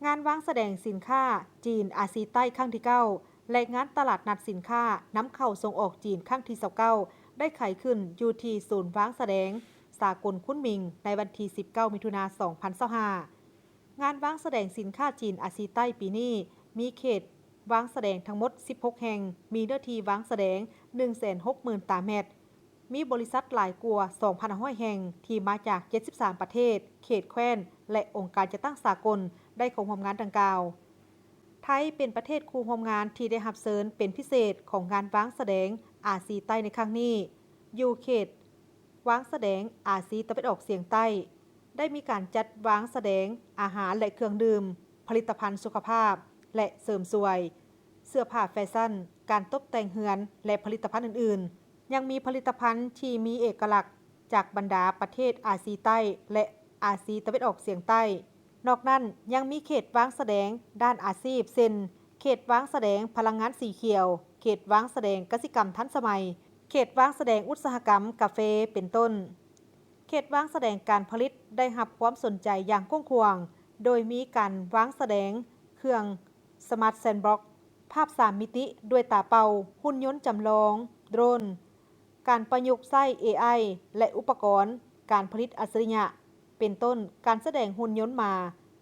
ງານວາງສະແດງສິນຄ້າຈີນອາຊີໃຕ້ຄັ້ງທີເກົ້າ ແລະ ງານຕະຫຼາດນັດສິນຄ້ານຳເຂົ້າສົ່ງອອກຈີນຄັ້ງທີຊາວເກົ້າ ໄດ້ໄຂຂຶ້ນຢູ່ທີ່ສູນວາງສະແດງສາກົນຄຸນໝິງ ໃນວັນທີສິບເກົ້າ ມິຖຸນາ ສອງພັນຊາວຫ້າ. ງານວາງສະແດງສິນຄ້າຈີນອາຊີໃຕ້ປີນີ້ ມີເຂດວາງສະແດງທັງໝົດສິບຫົກແຫ່ງ, ມີເນື້ອທີ່ວາງສະແດງໜຶ່ງແສນຫົກໝື່ນຕາແມັດ, ມີບໍລິສັດຫຼາຍກວ່າສອງພັນຫ້າຮ້ອຍແຫ່ງ ທີ່ມາຈາກເຈັດສິບສາມປະເທດ, ເຂດແຄວ້ນ ແລະ ອົງການຈັດຕັ້ງສາກົນ ໄດ້ເຂົ້າຮ່ວມງານດັ່ງກ່າວ. ໄທເປັນປະເທດຄູ່ຮ່ວມງານທີ່ໄດ້ຮັບເຊີນເປັນພິເສດຂອງງານວາງສະແດງອາຊີໃຕ້ໃນຄັ້ງນີ້. ຢູ່ເຂດວາງສະແດງອາຊີຕາເວັນອອກສຽງໃຕ້ ໄດ້ມີການຈັດວາງສະແດງອາຫານ ແລະ ເຄື່ອງດື່ມ, ຜະລິດຕະພັນສຸຂະພາບ ແລະ ເສີມສວຍ, ເສື້ອຜ້າແຟຊັນ, ການຕົບແຕ່ງເຮືອນ ແລະ ຜະລິດຕະພັນອື່ນໆ. ຍັງມີຜະລິດຕະພັນທີ່ມີເອກະລັກຈາກບັນດາປະເທດອາຊີໃຕ້ ແລະ ອາຊີຕາເວັນອອກສຽງໃຕ້. ນອກນັ້ນຍັງມີເຂດວາງສະແດງດ້ານອາຊີບ ເຊັ່ນ ເຂດວາງສະແດງພະລັງງານສີຂຽວ, ເຂດວາງສະແດງກະສິກຳທັນສະໄໝ, ເຂດວາງສະແດງອຸດສາຫະກຳກາເຟ ເປັນຕົ້ນ. ເຂດວາງສະແດງການຜະລິດໄດ້ຮັບຄວາມສົນໃຈຢ່າງກວ້າງຂວາງ, ໂດຍມີການວາງສະແດງເຄື່ອງ Smart Sandbox, ພາບສາມມິຕິດ້ວຍຕາເປົ່າ, ຫຸ່ນຍົນຈຳລອງ, ໂດຣນ, ການປະຍຸກໃຊ້ ເອໄອ ແລະ ອຸປະກອນການຜະລິດອັດສະລິຍະ ເປັນຕົ້ນ. ການສະແດງຫຸ່ນຍົນມາ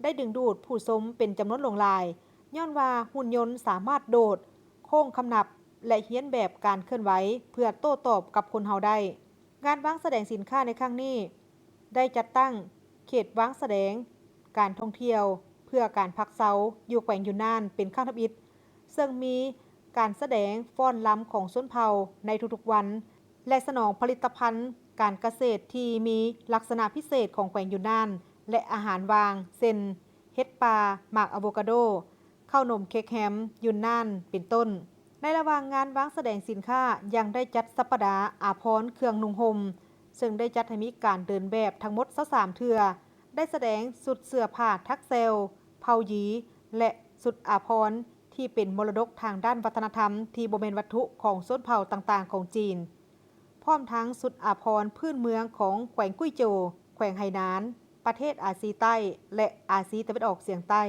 ໄດ້ດຶງດູດຜູ້ຊົມເປັນຈຳນວນຫຼວງຫຼາຍ, ຍ້ອນວ່າຫຸ່ນຍົນສາມາດໂດດ, ໂຄ້ງຄຳນັບ ແລະ ຮຽນແບບການເຄື່ອນໄຫວເພື່ອໂຕ້ຕອບກັບຄົນເຮົາໄດ້. ງານວາງສະແດງສິນຄ້າໃນຄັ້ງນີ້ ໄດ້ຈັດຕັ້ງເຂດວາງສະແດງການທ່ອງທ່ຽວເພື່ອການພັກເຊົາຢູ່ແຂວງຢຸນນານເປັນຄັ້ງທຳອິດ, ເຊິ່ງມີການສະແດງຟ້ອນລຳຂອງຊົນເຜົ່າໃນທຸກໆວັນ ແລະ ສະໜອງຜະລິດຕະພັນການກະເສດທີ່ມີລັກສະນະພິເສດຂອງແຂວງຢຸນນານ ແລະ ອາຫານຫວ່າງ ເຊັ່ນ ເຫັດປ່າ, ໝາກອາໂວກາໂດ, ເຂົ້າໜົມເຄັກແຮມຢຸນນານ ເປັນຕົ້ນ. ໃນລະຫວ່າງງານວາງສະແດງສິນຄ້າ ຍັງໄດ້ຈັດສັບປະດາອາພອນເຄື່ອງນຸ່ງຫົ່ມ, ເຊິ່ງໄດ້ຈັດໃຫ້ມີການເດີນແບບທັງໝົດຊາວສາມເທື່ອ, ໄດ້ສະແດງຊຸດເສື້ອຜ້າຖັກແຊວເຜົ່າຢີ ແລະ ຊຸດອາພອນທີ່ເປັນມໍລະດົກທາງດ້ານວັດທະນະທຳທີ່ບໍ່ແມ່ນວັດຖຸຂອງຊົນເຜົ່າຕ່າງໆຂອງຈີນ, ພ້ອມທັງຊຸດອາພອນພື້ນເມືອງຂອງແຂວງກຸຍໂຈວ, ແຂວງໄຫໜານ, ປະເທດອາຊີໃຕ້ ແລະ ອາຊີຕາເວັນອອກສຽງໃຕ້.